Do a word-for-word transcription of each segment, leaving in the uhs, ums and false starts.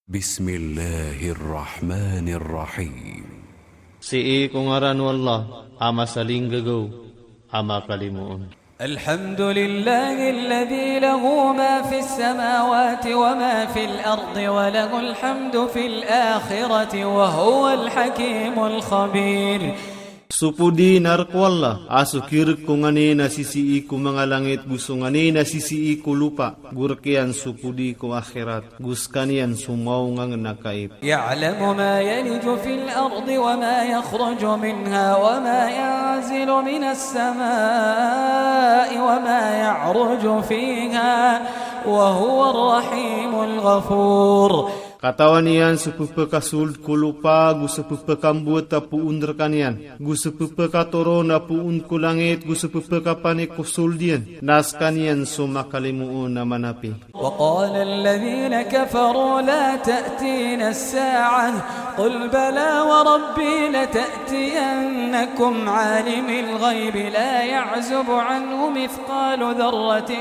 بسم الله الرحمن الرحيم. Sii ko ngaran o Allah, a masalinggagaw, a makalimoon. الحمد لله الذي له ما في السماوات وما في الأرض وله الحمد في الآخرة وهو الحكيم الخبير. Supudi na rek o Allah, a sukirek ko ngane na sisii ko manga langit gu so ngane na sisii ko lupa, gu rekean supudi ko akhirat, gu sekanian so maungang na kaib. يعلم ما يلج في الأرض وما يخرج منها وما ينزل من السماء وما يعرج فيها وهو الرحيم الغفور. Katawan ian so pepekasold ko lupa, gu so pepekambot a poon rekanian, gu so pepekatoron a poon ko langit, gu so pepekapanik ko sold ian, na sekanian so makalimoon a manapi. وقال الذين كفروا لا تأتينا الساعة قل بلى وربي لتأتينكم عالم الغيب لا يعزب عنه مثقال ذرة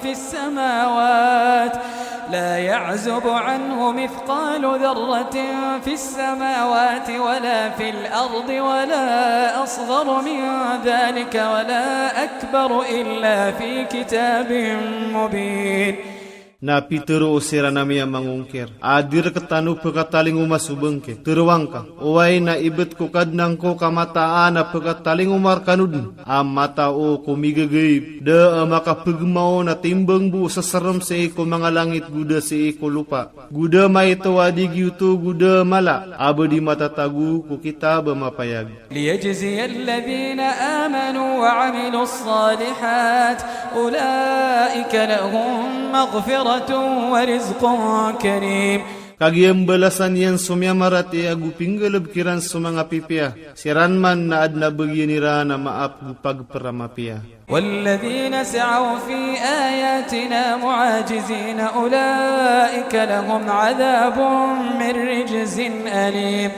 في السماوات لا يعزب عنه مثقال ذرة في السماوات ولا في الأرض ولا أصغر من ذلك ولا أكبر إلا في كتاب مبين. Na pitero o sira na mia mangungker. A direk tano pekatalingo ma so bengke. Teruangka. O wai na ibet ko Kadnan ko ka mata a na pekatalingo ma rekano den. A mata o ko migegeib. Da a makapegmao na timbang bu seserem sii ko manga langit gu da sii ko lupa. Gu da maito a di giuto gu da mala. A bedi matatagu ko kitab a mapayag. ليجزي الذين آمنوا وعملوا الصالحات أولئك لهم مغفرة ورزق كريم. Kagiya embalasan ian so miamar até a gu pinggalebek iran so manga pipia. Siran man na adna bagian iran a maap gu pagpera mapia. والذين سعوا في آياتنا معاجزين أولئك لهم عذاب من رجز أليم.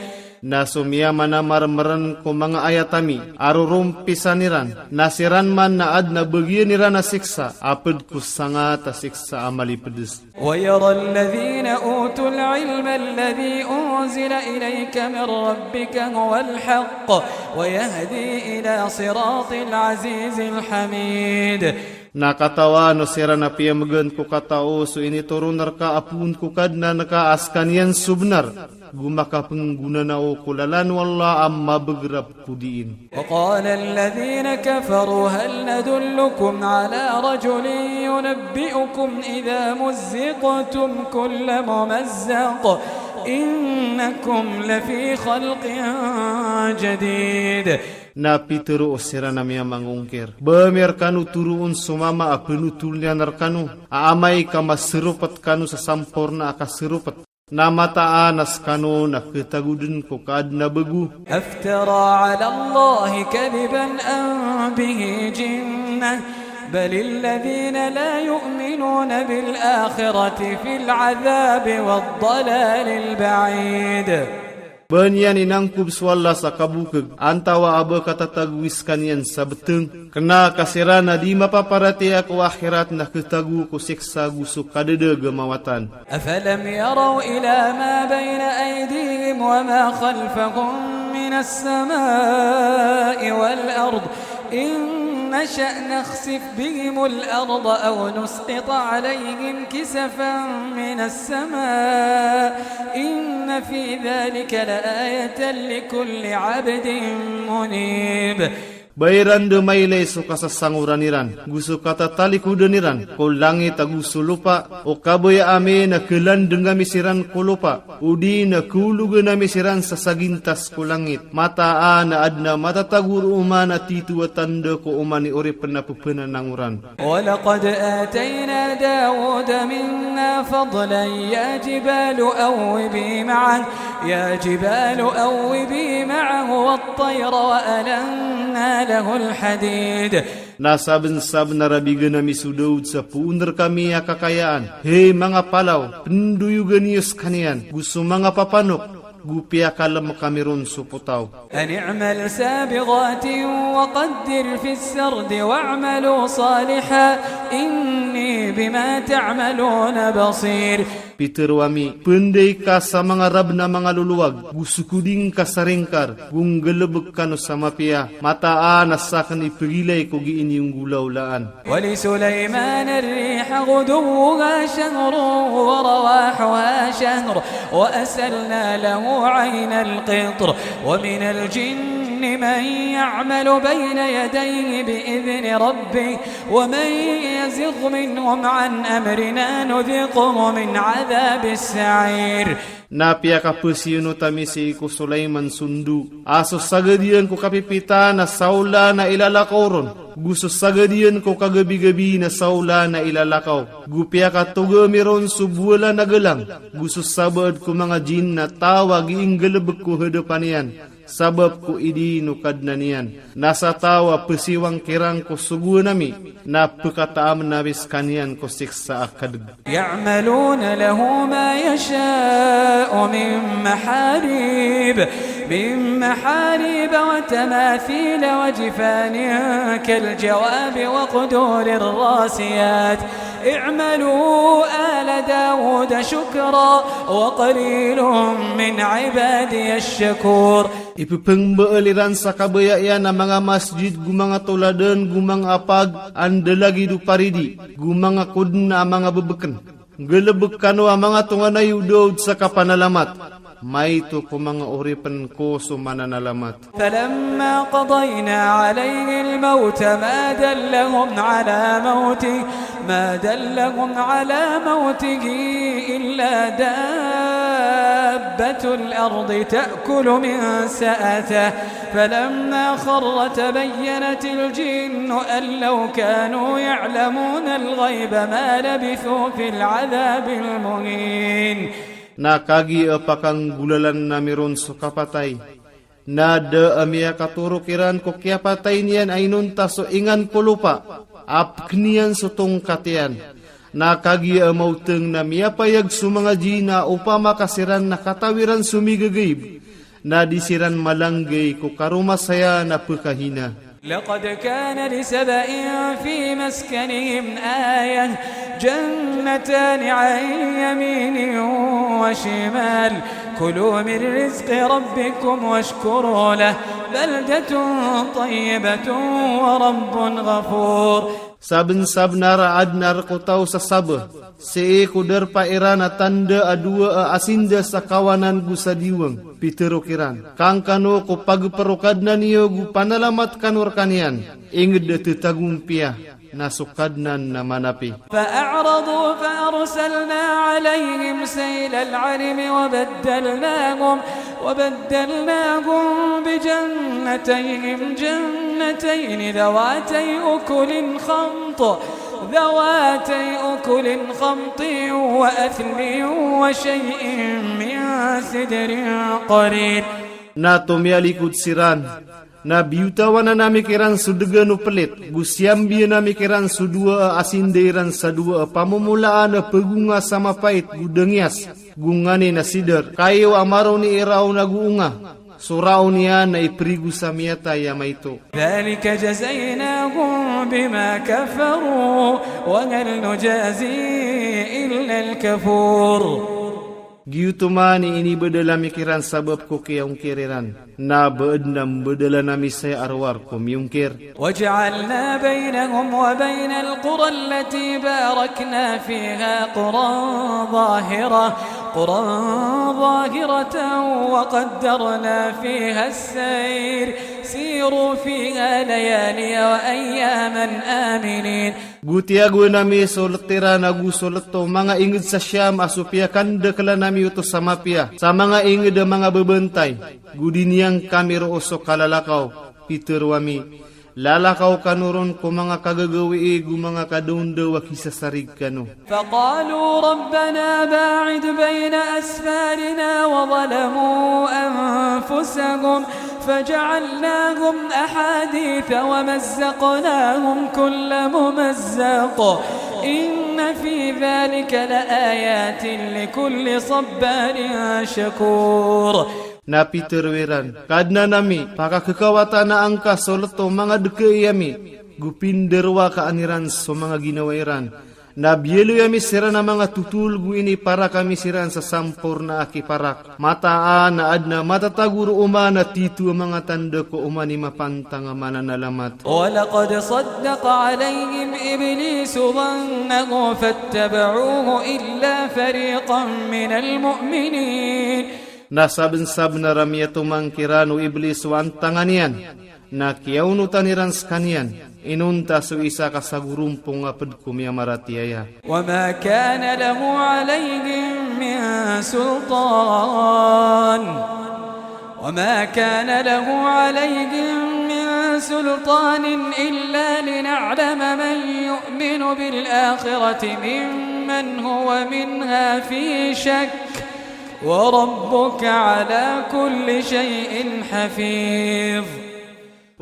Na so miamanamar meren ko manga ayat ami, a rorompisan iran, na siran man na adna bagian iran a siksa, a ped ko sangat a siksa a malipedes. ويرى الذين أوتوا العلم الذي أنزل إليك من ربك هو الحق ويهدي إلى صراط العزيز الحميد. Na katawan o siran a piamegen ko katao so initoron reka a poon ko Kadnan ka a sekanian so benar. Gu makapengguna nao ko lalan o Allah a mabeg ra podiin. وقال الذين كفروا هل ندلكم على رجل ينبئكم إذا مزقتم كل ممزق إنكم لفي خلق جديد. Na pitero o siran a mia mangungker. Ba mi rekano turuun so mama a penutul nian rekano. A amai ka maseropet kano sasamporna a kaseropet. Na mata a na sekano na ketaguden ko kaadna begu. أفترى على الله كذبا أم به جنة بل الذين لا يؤمنون بالآخرة في العذاب والضلال البعيد. Ba nian inangkub so Allah sa kabukeg, antawa a ba katatagu i sekanian sa beteng. Kena ka siran a di mapaparatea ko akhirat na ketagu ko siksa gu so kadedeg a mawatan. أفلم يروا إلى ما بين أيديهم وما خلفهم من السماء والأرض إن نشأ نخسف بهم الأرض أو نسقط عليهم كسفا من السماء إن في ذلك لآية لكل عبد منيب. Ba iran de mailai so kasasangoran iran, gu so katatalikoden iran ko langit a gu so lopa, o kabaya ami na kelandeng ami siran ko lopa, odi na keulugen ami siran sa sagintas ko langit. Mata a na adna matatagu ro oman a tituwa tanda ko oman i oripen a pepenanangoran. ولقد آتينا داود منا فضلا يا جبال أوبي معه يا جبال أوبي معه والطير وألنا له الحديد. Na saben-saben a rabigen ami so Daud sa poon rekami a kakayaan. Hei manga palaw, penduyugen iyo sekanian, gu so manga papanok, gu piakalem kami ron so potau. أن اعمل سابغات وقدر في السرد واعملوا صالحا إني بما تعملون بصير. Piterwami, pendei ka sa manga rab na manga luluwag, gu sukudding ka sa rengkar, gu nggalebek kano sa mapiya, mata a na saken ipegilai ko gi ini unggulaw laan. ولسليمان الريح غدوها شهر ورواحها شهر وأسلنا له عين القطر ومن الجن من يعمل بين يديه بإذن ربه ومن يزغ منهم عن أمرنا نذقه من عذاب السعير. Na piya kapesiyono tami si ko Sulaiman sundu. A so sagadiyan ko kapipita na saula na ilalakaw ron. Gu so sagadiyan ko kagabi-gabi na saula na ilalakaw. Gu piya katoga mi ron so buwala na galang. Gu so sabad ko manga jin na tawa gi nggalebek ko hadapan iyan. Sabap ko idi no Kadnan iyan. Na sa tawa pesiwang kiran ko sogo nami. Na pekataam nami sekaniyan ko siksa a kadeg. يعملون له ما يشاء من محاريب، من محاريب وتماثيل وجفان كالجواب وقدور الراسيات. اعملوا آل داود شكرا وقليل من عبادي الشكور. Ipepengbe'el iran sa kabaya iyan a manga masjid, gu manga toladen, gu manga apag, an dalagi du paridi, gu manga koden a manga bebeken. Nggalebek kano a manga tonganay o Daud sa kapanalamat. Maito ko manga oripen ko so mananalamat. فلما قضينا عليه الموت ما دلهم على موته، ما دلهم على موته إلا دابة الأرض تأكل من سأته، فلما خر تبينت الجن أن لو كانوا يعلمون الغيب ما لبثوا في العذاب المهين. Na kagiya pakanggulalan nami ron so kapatay. Na da a miyakatorok iran ko kiyapatay niyan a inonta so ingan ko lopa, a pekeniyan so tongkat iyan. Na kagiya a mauteng na miyapayag so manga jin a opama ka siran na katawi ran so migagaib, na di siran malanggay ko karomasaya na pekahina. لقد كان لسبإ في مسكنهم آية، جنتان عن يمين وشمال، كلوا من رزق ربكم واشكروا له، بلدة طيبة ورب غفور. Saben-saben ara aden ara kota o sa Saba, se e ko darpa iran a tanda a duwa a asinda sa kawanan gu sa diwang, pitero kiran. Kang kano ko pagparo Kadnan iyo gu panalamat kano rekaniyan, inged a tetagumpiya, na so Kadnan na manapi. فأعرضوا فأرسلنا عليهم سيل العرم وبدلناهم، وبدلناهم بجنتيهم جنتين ذواتي أكل خمط، ذواتي أكل خمط وأثل وشيء من سدر قليل. Na tomiyalikud siran, na biyutawan nami kiran so degen o pelit, gu siyambi nami kiran so duwa a asinda iran sa duwa a pamomolaan a pegunga sa mapait gu dengiyas, gu ngani na sidar, kayo a maroni iraw na gu unga, so raw niyan na iprigu sa miyatay a maito. ذلك جزيناهم بما كفروا وهل نجازي إلا الكفور. Giyuto man i inibedel ami kiran sabap ko kiyaungkir iran. Na beed na mbedelan ami sa arwar ko miungkir. وجعلنا بينهم وبين القرى التي باركنا فيها قرى ظاهرة، قرى ظاهرة وقدرنا فيها السير، سيروا فيها ليالي وأياما آمنين. Gu tiyagoan ami so lettiran ago so letto manga inged sa Syam a so piyakandekelan ami oto sa mapiya, sa manga inged a manga bebentay, gu diniyang kami roo so kalalakaw, piteroa mi. Lalakaw kano ron ko manga kagagawii gu manga kadaondaw a kisasarig kano. فقالوا ربنا باعد بين أسفارنا وظلموا أنفسهم فجعلناهم أحاديث ومزقناهم كل ممزق إن في ذلك لآيات لكل صبار شكور. Na piteroa iran, Kadnan ami, pakakekawatan angka so letto manga dekai ami, gu pinderoa ka an iran so manga ginawa iran. Na biyaloy ami siran a manga tutul gu iniparak ami siran sa sampurna a kiparak. Mataan a adn a matatago ro uma na titu a manga tanda ko uma ni mapantang a mananalamat. ولقد صدق عليهم إبليس ظنه فاتبعوه إلا فريقا من المؤمنين. Na sabensabenar a miyatomang kiran o Iblis o antangan iyan, na kiyaunutan iran sekaniyan, inonta so isa ka sagurumpong a pedko miyamaratiyaya. وما كان له عليهم من سلطان، وما كان له عليهم من سلطان إلا لنعلم من يؤمن بالآخرة ممن هو منها في شك، وربك على كل شيء حفيظ.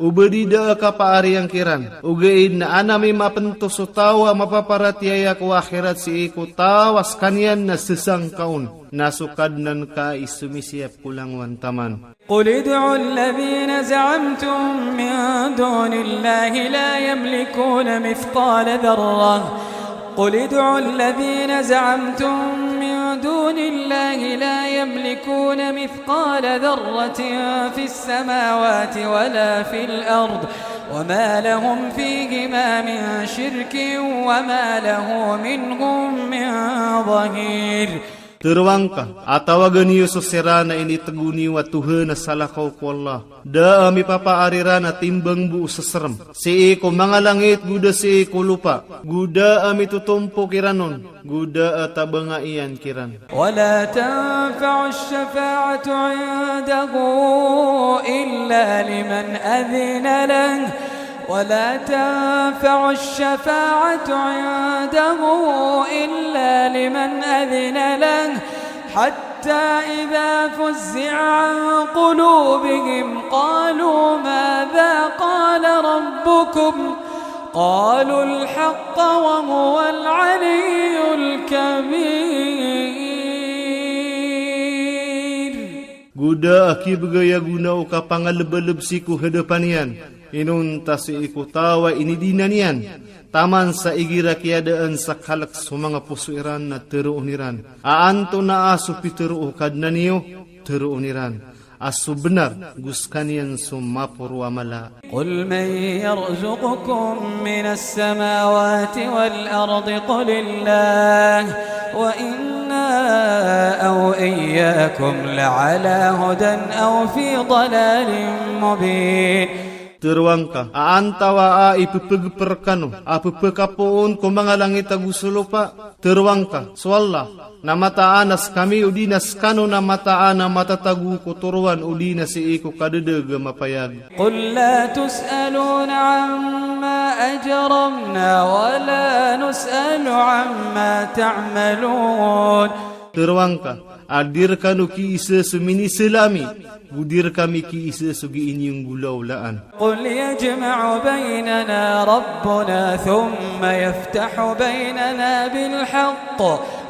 Uba di da a kapaari angkiran, ugaid na an ami mapentos o taw a mapaparatiyaya ko akhirat sii ko taw a sekaniyan na sesangkaon, na so Kadnan ka i sumisiyap ko langowan taman. قل ادعوا الذين زعمتم من دون الله لا يملكون مثقال ذرة، قل ادعوا الذين زعمتم من دون الله لا يملكون مثقال ذرة في السماوات ولا في الأرض وما لهم فيهما من شرك وما له منهم من ظهير. Terwangka, atawa ganiyo so siran a initego niyo a Tuhan a salakaw ko Allah. Da a mipapaari ran a timbang bo o seserem sii ko manga langit gu da sii ko lopa, gu da a mitotompo kiran on, gu da a tabanga iyan kiran. ولا تنفع الشفاعة عنده إلا لمن أذن له، ولا تنفع الشفاعة عنده إلا لمن أذن له، حتى إذا فزع عن قلوبهم قالوا ماذا قال ربكم؟ قالوا الحق وهو العلي الكبير. Gu da a kibgay a guna o kapangalebeleb sii ko hadapan iyan, inonta sii ko taw a inidinan iyan, taman sa igira kiyadaan sa kalek so manga poso iran na teroon iran. A antonaa so pitero o Kadnan iyo, teroon iran. A so benar, gu sekaniyan so maporo a mala. قل من يرزقكم من السماوات والأرض قل الله وإنا أو إياكم لعلى هدى أو في ضلال مبين. Terwangka, a antawa a ipepegeper kano, a pepekapoon ko manga langit ago so lopa? Terwangka, so Allah, na mataan a sekami odi na sekano na mataan a matatago ko torowan odi na sii ko kadedeg a mapayag. قل لا تسألون عما أجرمنا ولا نسأل عما تعملون. Terwangka, a dir kano kiisa so minisel ami, gu dir kami kiisa so giinyung gulawlaan. قل يجمع بيننا ربنا ثم يفتح بيننا بالحق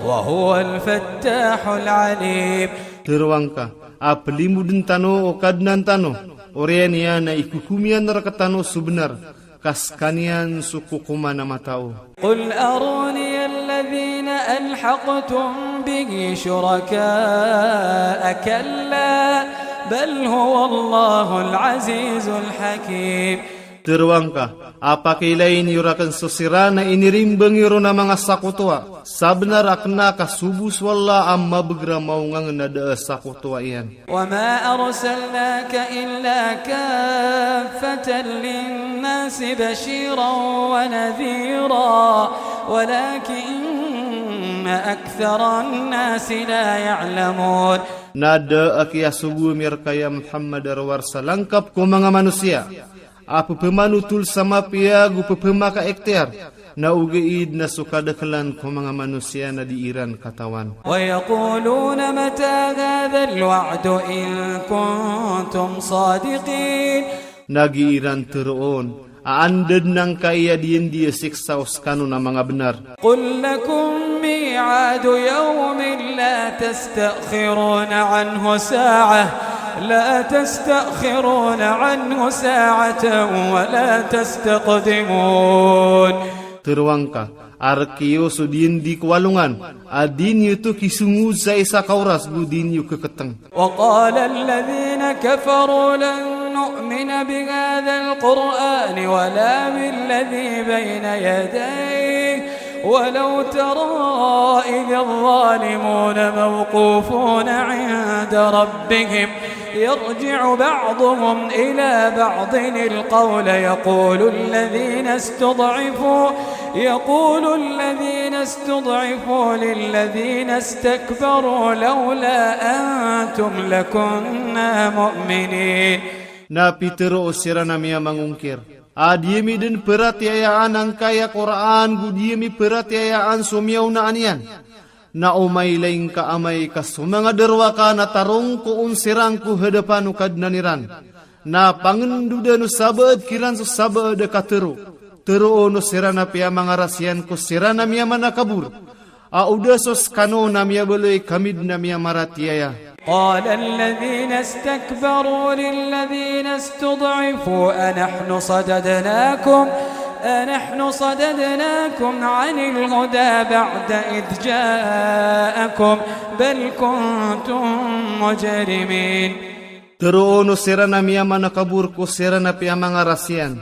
وهو الفتاح العليم. Terwangka, a pelimuden tano o Kadnan tano, oriyan iyan a ikukum iyan rekatano so benar, ka sekaniyan so kokoman a matao. قل أروني الذين ألحقتم به شركاء كلا بل هو الله العزيز الحكيم. Terwangka, a pakiilain iyo raken so siran a inirimbang iyo ron a manga sakotowa. Sabenar a kena ka sobo so Allah a mabeger a mawngangen a da a sakotowa iyan. وما أرسلناك إلا كافة للناس بشيرا ونذيرا ولكن أكثر الناس لا يعلمون. Na da a kiyasogo ami reka ya Muhammad a rowar sa langkap ko manga manusiya. A pepemanu tul sa mapiya gu pepemaka ektiyar, na ugaid na so kadaklan ko manga manusiya na di iran katawan. ويقولون متى هذا الوعد إن كنتم صادقين. Na gi iran teroon, a anda nangka iya diendi a siksa o sekano na manga benar. قل لكم ميعاد يوم لا تستأخرون عنه ساعة، لا تستأخرون عنه ساعة ولا تستقدمون. Terwangka, Ar kiyo so din di kwalungan, a din yo to kisungu sa isa kauras gu din yo keketeng. وقال الذين كفروا لن نؤمن بهذا القرآن ولا بالذي بين يديه ولو ترى إذ الظالمون موقوفون عند ربهم يرجع بعضهم إلى بعض القول يقول الذين استضعفوا، يقول الذين استضعفوا للذين استكبروا لولا أنتم لكنا مؤمنين. Na pitero o sira na miamangungkir: A diemi den peratiayaan angkaya Qur'an gu diemi peratiayaan so miaunaan iyan? Na o mai laing ka amai ka so manga derwaka na tarong ko on sirang ko hadapan o Kadnan iran. Na pangenduda no sabaad kiran so sabaad a katero. Tero o no sira na piamangarasian ko sira na miamanakabur: A uda so sekano na miabeloi kami den na miamaratiaya? قال الذين استكبروا للذين استضعفوا أنحن صددناكم، أنحن صددناكم عن الهدى بعد إذ جاءكم بل كنتم مجرمين. Tero o no sira na miamanakabur ko sira na piamangarasian: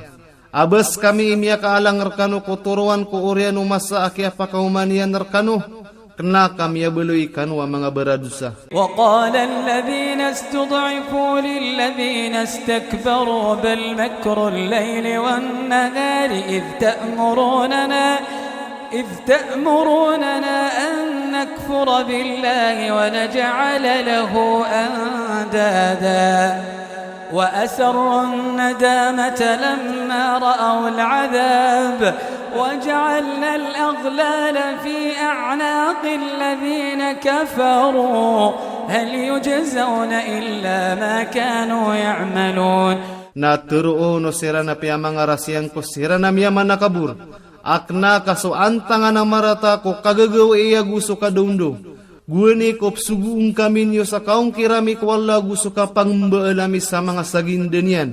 Abas kami i miakaalang rekano ko toroan ko orian o masa a kiapakauman iyan rekano? Kena ka miabeloi kano a manga baradusa. وقال الذين استضعفوا للذين استكبروا بل مكر الليل والنهار إذ تأمروننا، إذ تأمروننا أن نكفر بالله ونجعل له أندادا وأسروا الندامة لما رأوا العذاب وجعلنا الأغلال في أعناق الذين كفروا هل يجزون إلا ما كانوا يعملون. Na tero o no sira na piamangarasian ko sira na miamanakabur: A kena ka so antangan a marata ko kagagaw i agu so kadoundo? Gueni ko pesuguung kami niyo sa kaungkir ami ko Allah gu so kapangembeel ami sa manga saginda niyan.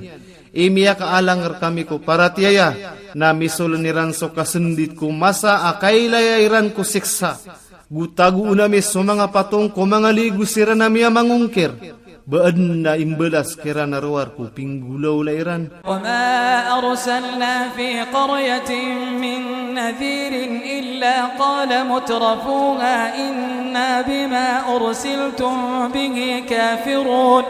I miakaalang rekami ko paratiaya, na misolen iran so kasendit ko masa a kailaya iran ko siksa. Gu taguun ami so manga patong ko manga li gu sira na miamangungkir. Baen na imbelas kira na roar ko pinggulaw la iran. وما أرسلنا في قرية من نذير إلا قال مترفوها إنا بما أرسلتم به كافرون.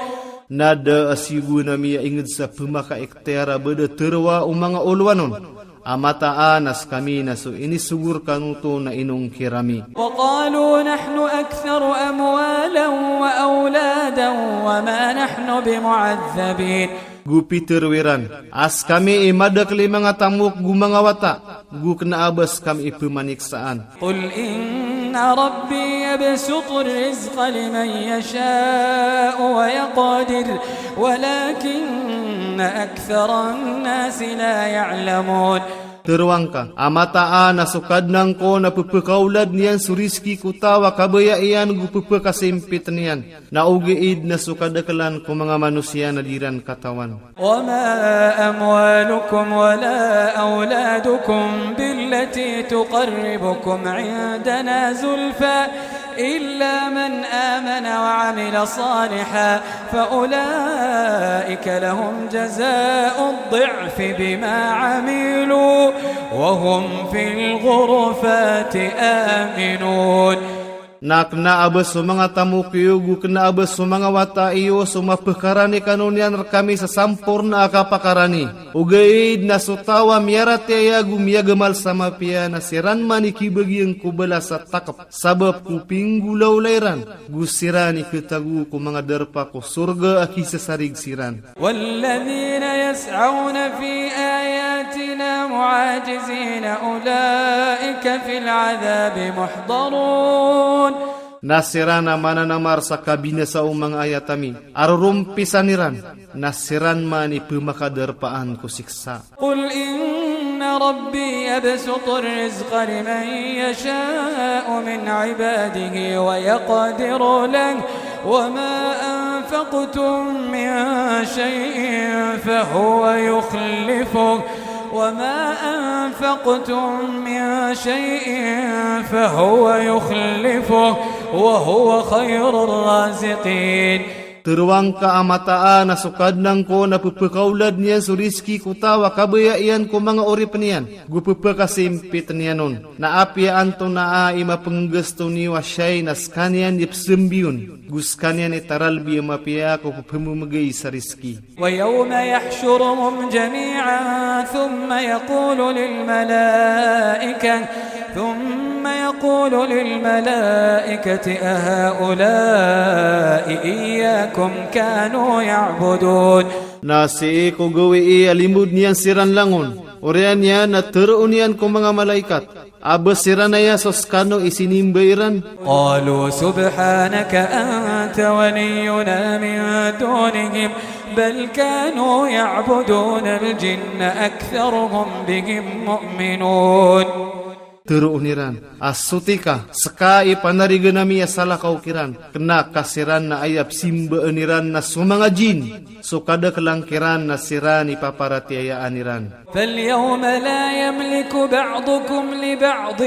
Na da a sigun ami a inged sa pemaka ektiara bada terwa o manga olowanon. A mataan a sekami na so inisogur kano to na inungkir ami. وقالوا نحن أكثر أموالا وأولادا وما نحن بمعذبين. Gu piteru iran: A sekami i madak li manga tamok gu manga wata, gu kena abas kami i pemaniksaan. قل إن ربي يبسط الرزق لمن يشاء ويقدر ولكن أكثر الناس لا يعلمون. Teruangka: A mataan a so Kadnan ko na pepekaulad niyan so rizki ko taw a kabaya iyan gu pepekasimpit niyan. Na ogaid na so kadakelan ko manga manusiya na diran katawan. وما أموالكم ولا أولادكم بالتي تقربكم عندنا زلفى إلا من آمن وعمل صالحا فأولئك لهم جزاء الضعف بما عملوا وهم في الغرفات آمنون. Na kena abas so manga tamok iyo gu kena abas so manga wata iyo so mapekarani kano niyan rekami sa samporna a kapakarani. Ogaid na so taw a miaratiaya gu miagamal sa mapiya na siran mani kibagiyang ko balas a takep. Sabap ko pinggulaw la iran, gu siran i ketagu ko manga darpa ko sorga a kisasarig siran. والذين يسعون في آياتنا معاجزين أولئك في العذاب محضرون. Na siran a mananamar sa kabinasa o manga ayat ami, a rorompisan iran, na siran mani pemakadarpaan ko siksa. قل إن ربي يبسط الرزق لمن يشاء من عباده ويقدر له وما أنفقتم من شيء فهو يخلفه وما أنفقتم من شيء فهو يخلفه وهو خير الرازقين. Tero angka a mata a na so Kadnan ko na pepekaulad nian so rizki ko tawa kabaya ian ko manga orip nian, gu pepekasimpit nian on. Na apiya antonaa i mapengges to niyo asaay na sekanian i pesembiun, gu sekanian i taralbi i mapiya ko pepememegei sa rizki. ويوم يحشرهم جميعا ثم يقول للملائكة، ثم يقول للملائكة أهؤلاء إياكم كانوا يعبدون. Na sii ko gawi i a limud nian siran langon, orean nian na tero nian ko manga malaikat. Aba siran aya so sekano i sinimba iran. قالوا سبحانك أنت ولينا من دونهم بل كانوا يعبدون الجن أكثرهم بهم مؤمنون. Tero niran, a suti ka, seka i panariga nami a sala ko kiran. Kena ka siran na aya pesimbaan iran na so manga jin, so kada kelang kiran na siran i paparatiayaan iran. فاليوم لا يملك بعضكم لبعض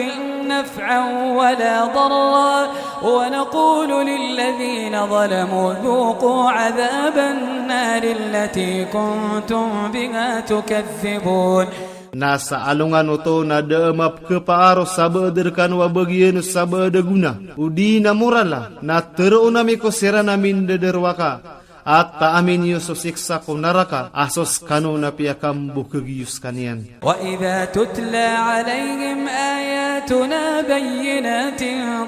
نفعا ولا ضرا ونقول للذين ظلموا ذوقوا عذاب النار التي كنتم بها تكذبون. Na sa alongan oto na da mapkepaar o sabaad kano a bagian o sabaad guna. Odi na morala, na tero nami ko siran a minda darwaka. Ata amin yo so siksa ko naraka, a so sekano na piya kambuka gi yo sekanian. وإذا تتلى عليهم آياتنا بينات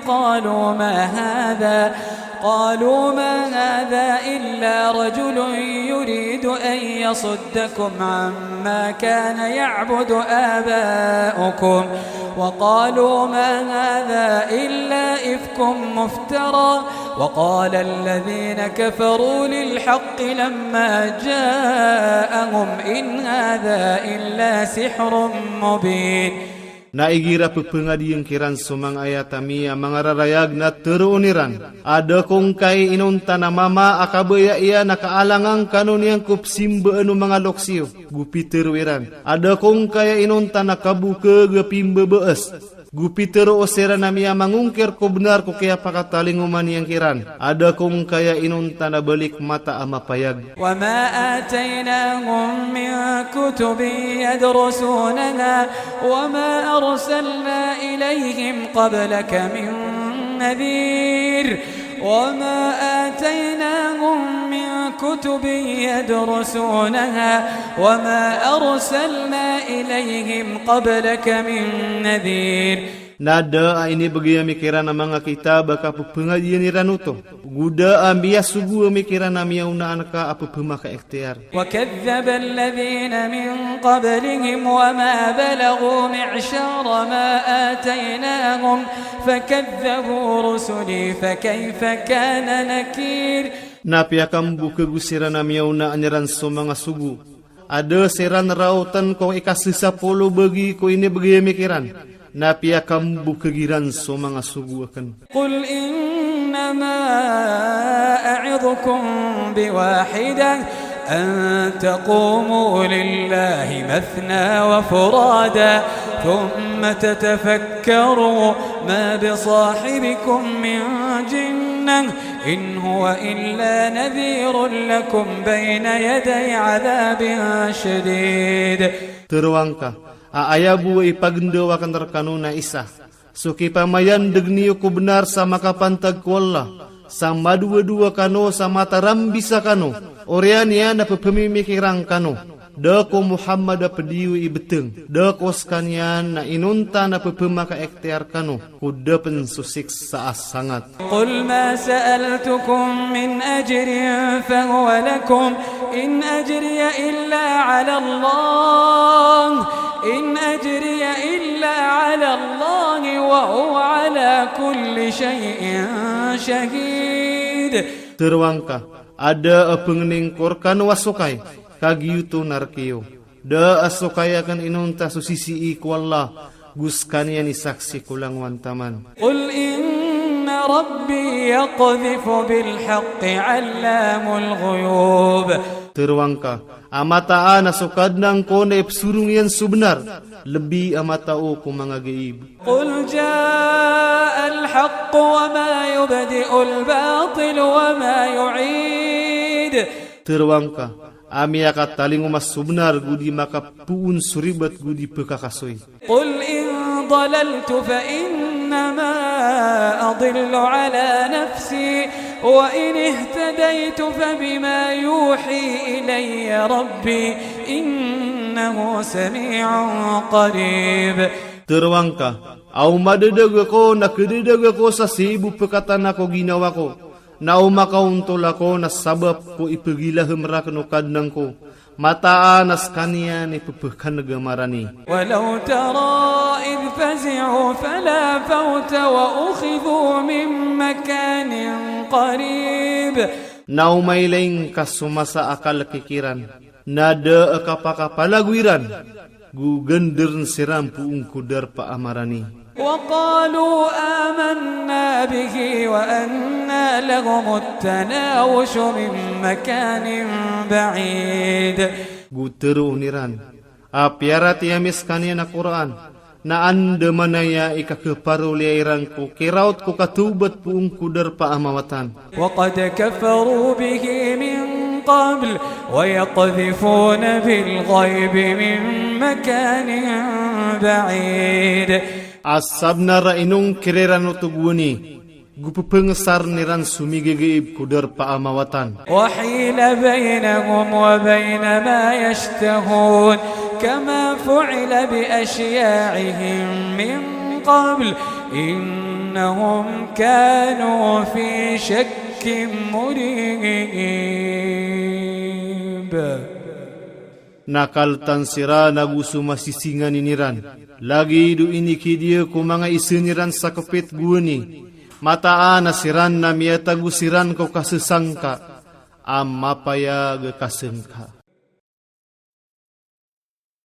قالوا ما هذا، قالوا ما هذا إلا رجل يريد أن يصدكم عما كان يعبد آباؤكم، وقالوا ما هذا إلا إفك مفترى، وقال الذين كفروا للحق لما جاءهم إن هذا إلا سحر مبين. Na igira pepengadian kiran so manga ayat ami a manga rarayag na tero niran. Ada ko ngkai inonta na mama a kabaya ian na kaalangan kano nian ko pesimbaan o manga loksi yo. Gu pitero iran. Ada ko ngkai inonta na kabuka ga pimbabaas. Gu pitero o siran ami a mangungkir ko benar ko kiyapakatalingoman ian kiran. Ada ko ngkai inonta na balik mata a mapayag. وما آتيناهم من كتب يدرسونها وما أرسلنا إليهم قبلك من نذير. وما آتيناهم من كتب يدرسونها وما أرسلنا إليهم قبلك من نذير. Na da a inibegay ami kiran a manga kitab a kapepengadian iran oto. Gu da a miyasogo ami kiran a miyaona anka a pepemaka iktiyar. وكذب الذين من قبلهم وما بلغوا معشار ما آتيناهم فكذبوا رسلي فكيف كان نكير. Na piyakambuka gu siran a miyaona iran so manga sogo. Ada siran raotan ko ikasisa polo bagi ko inibegay ami kiran. Na piyakambuka giran so manga sogo aken. قل إنما أعظكم بواحدة أن تقوموا لله مثنى وفرادى ثم تتفكروا ما بصاحبكم من جنة إن هو إلا نذير لكم بين يدي عذاب شديد. Tero angka, a aya buwa i pagendawaken rekano na isa. So kipamayan degniyo ko benar sa makapantag ko Allah, sa maduwa-duwa kano sa matarambisa kano, oriyan iyan na pepemimikiran kano. Da ko Muhammad a pediyo i beteng, da ko sekaniyan na inonta na pepemaka iktiyar kano, ko dapen so siksa a sangat. قل ما سألتكم من أجر فهو لكم إن أجري إلا على الله إن أجري إلا على الله وهو على كل شيء شهيد. Tero angka, ada a pengening ko rekano a sokay, kagiyoto na rekeyo. Da a sokay aken inonta so sisii ko Allah, gu sekaniyan i saksi ko langowan taman. قل إن ربي يقذف بالحق علام الغيوب. Terwangka, a mataan a so Kadnangko na ipsurung iyan subnar, lebi a matao ko manga gaib. قل جاء الحق وما يبدئ الباطل وما يعيد. Terwangka, ami aka talingoma subnar gudi makapuun suribat gudi pekakasoi. قل إن ضللت فإنما أضل على نفسي وإن اهتديت فبما يوحي إلي ربي إنه سميع قريب. Terwangka, au madedege ko na kededege ko sa sibu pekatana ko ginawa ko, na au makauntola ko na sabap ko ipegilahem raken o Kadnangko, mataan a sekaniyan i pepekan gamarani. ولو ترى إذ فزعوا فلا فوت وأخذوا من مكان قريب. Na o mailaing ka so masa a kalek kiran, na de e kapakapalagu iran, gu gandern siran puung ko darpa amarani. وقالوا آمنا به وأنى لهم التناوش من مكان بعيد. Gu teru niran, a piara ti ami sekaniyan a Kur'an, na ande manaya i kakeparulia iran ko keraut ko katubat puung ko darpa amawatan. وقد كفروا به من قبل ويقذفون بالغيب من مكان بعيد. A sabnar a inungkir iran oto guani, gu pepengesar niran sumigagaib ko darpa amawatan. وحيل بينهم وبين ما يشتهون كما فعل بأشياعهم من قبل إنهم كانوا في شك مريب. Na kaltan sira na gu suma sisingani niran, lagi du ini kidia ko manga ise niran sakepet guani, mataan a siran na miatagu siran ko kasesangka, a mapaya ga kasengka.